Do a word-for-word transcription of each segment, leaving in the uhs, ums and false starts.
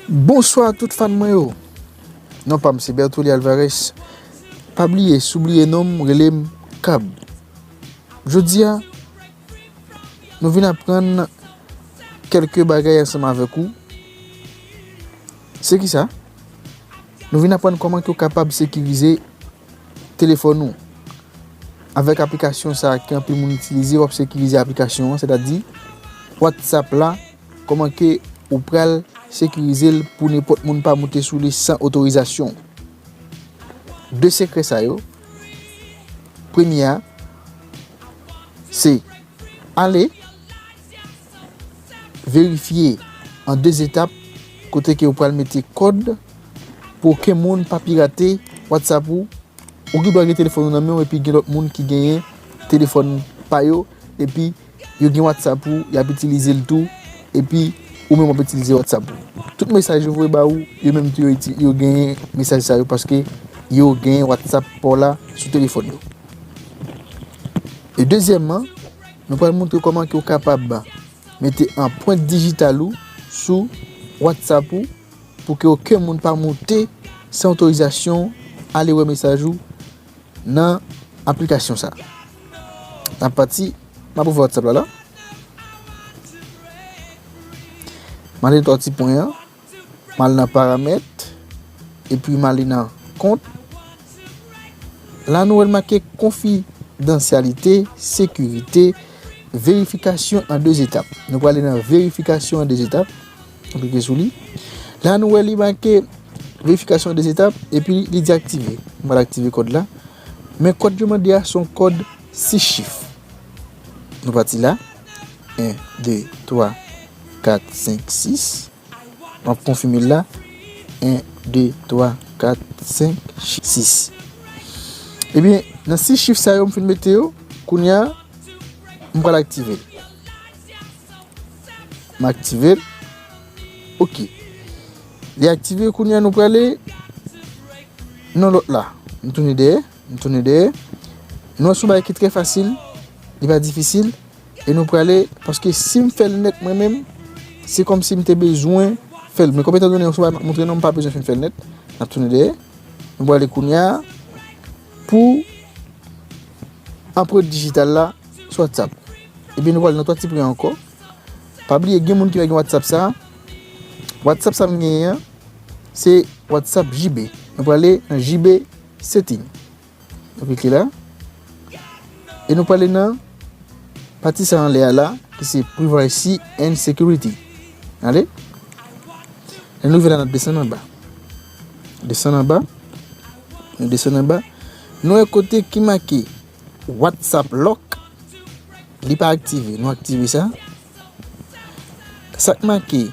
Bonswa tout fan mwen yo. Non pa m se Bertholy Alvarez. Pa bliye, si w bliye non m, rele m Kab. Jodi a, nou vin aprann kèlke bagay ansanm avèk ou. Se ki sa? Nou vin aprann kòman ke w kapab sekirize telefòn ou. Avèk aplikasyon sa a ke anpil moun itilize, w ap sekirize aplikasyon an, sètadi WhatsApp la, kòman ke ou pral sekirize l pou nenpòt moun pa moute sou li san otorizasyon w. De sekrè sa yo, premye a, se ale verifye an de etap kote ke ou pral mete kòd pou okenn moun pa pirate WhatsApp ou. Ou gen dwa gen telefòn ou nan men w epi gen lòt moun ki genyen telefòn pa yo, epi yo gen WhatsApp ou, y ap itilize l tou, epi ou menm w ap itilize WhatsApp ou. Tout mesaj yo voye ba ou, yo menm tou yo iti-, yo genyen mesaj sa yo paske yo genyen WhatsApp pa w la sou telefòn yo. E dezyèmman, nou pral montre kòman ke w kapab mete anprent dijital ou sou WhatsApp ou pou ke okenn moun pa moute san otorizasyon w, ale wè mesaj ou nan aplikasyon sa. N ap pati, m ap ouvè WhatsApp la la. M ale nan twa ti pwen an, m al nan paramèt, epi m ale nan kont. La nou wè l make konfidansyalite, sekirite, verifikasyon an de etap. Nou prale nan verifikasyon an de etap. Nou klike sou li. La nou wè li make verifikasyon an de etap, epi li di aktive. M pral aktive kòd la. Men kòd yo mande a se yon kòd sis chif. Nou pati la. En, de, twa, kat, senk, sis. M ap konfime l la. En, de, twa, kat, senk, sis. Ebyen, nan sis chif sa yo m fin mete yo, kounye a, m pral aktive l. M aktive l. Ok. Li aktive, kounye a nou prale nan lòt la. M tounen dèyè, m tounen dèyè. Nou wè se yon bagay ki trè fasil, li pa difisil. E nou prale, paske si m fè l nèt mwen menm, se kòmsi m te bezwen fè l. Men kòm etandone se yon bagay m ap montre nou, m pa bezwen fin fè l nèt. N ap tounen dèyè. Nou prale kounye a pou anprent dijital la sou WhatsApp. Ebyen, nou prale nan twa ti pwen ankò. Pa bliye, gen moun ki pa gen WhatsApp sa. WhatsApp sa m genyen an, se WhatsApp J B. Nou prale nan J B setting. Nou klike la. E nou prale nan pati sa anlè a la, ki se Privacy and Security. Ale. Lè nou rive la, n ap desann anba. Desann anba. Nou desann anba. Nou wè kote ki make WhatsApp Lock, li pa aktive. Nou aktive sa. Sa k make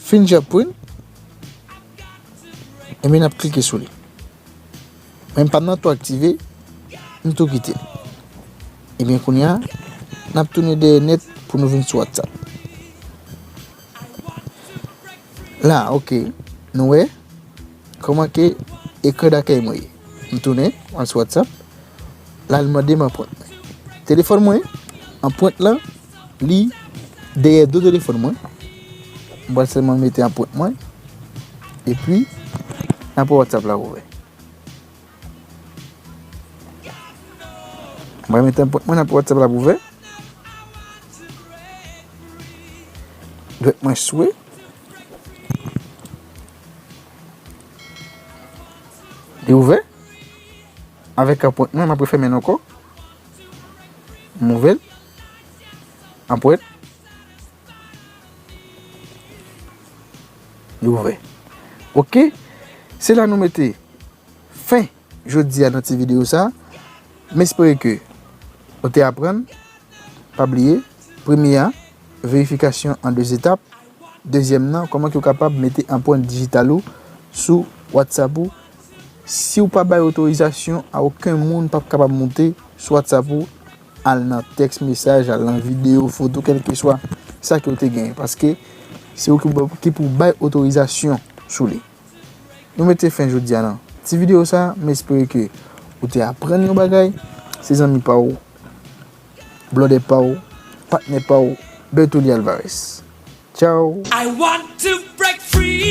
Fingerprint, ebyen, n ap klike sou li. Men m pa t nan tou aktive, m tou kite l. Ebyen, kounye a, n ap tounen dèyè nèt pou nou vin sou WhatsApp. La, ok, nou wè kòman ke ekran dakèy mwen ye. M tounen, m al sou WhatsApp. La, l mande m anprent mwen. Telefòn mwen, anprent lan, li dèyè do telefòn mwen. M pral sèlman mete anprent mwen. Epi, n ap wè WhatsApp la ouvè. M pral mete anprent mwen, n ap wè WhatsApp la ouvè. Dwèt mwen swe. Li ouvè. Avèk anprent mwen, m ap refèmen l ankò. M ouvè l. Anprent. Li ouvè. Ok. Se la nou mete fen jodi a nan ti videyo sa. M espere ke ou te aprann. Pa bliye, premye a, verifikasyon an de etap. Dezyèm nan, kòman ke w kapab mete anprent dijital ou sou WhatsApp ou. Si w pa bay otorizasyon a okenn moun, p ap kapab moute sou WhatsApp ou, al nan tèks mesaj, al nan videyo, foto, kèlkeswa sa ke w te genyen. Paske se ou ki pou, ki pou bay otorizasyon sou li. Nou mete fen jodi a nan ti videyo sa, m espere ke ou te aprann yon bagay. Se zanmi pa w, blòdè pa w, patnè pa w, Bertholy Alvarez. Tchao. I want to break free.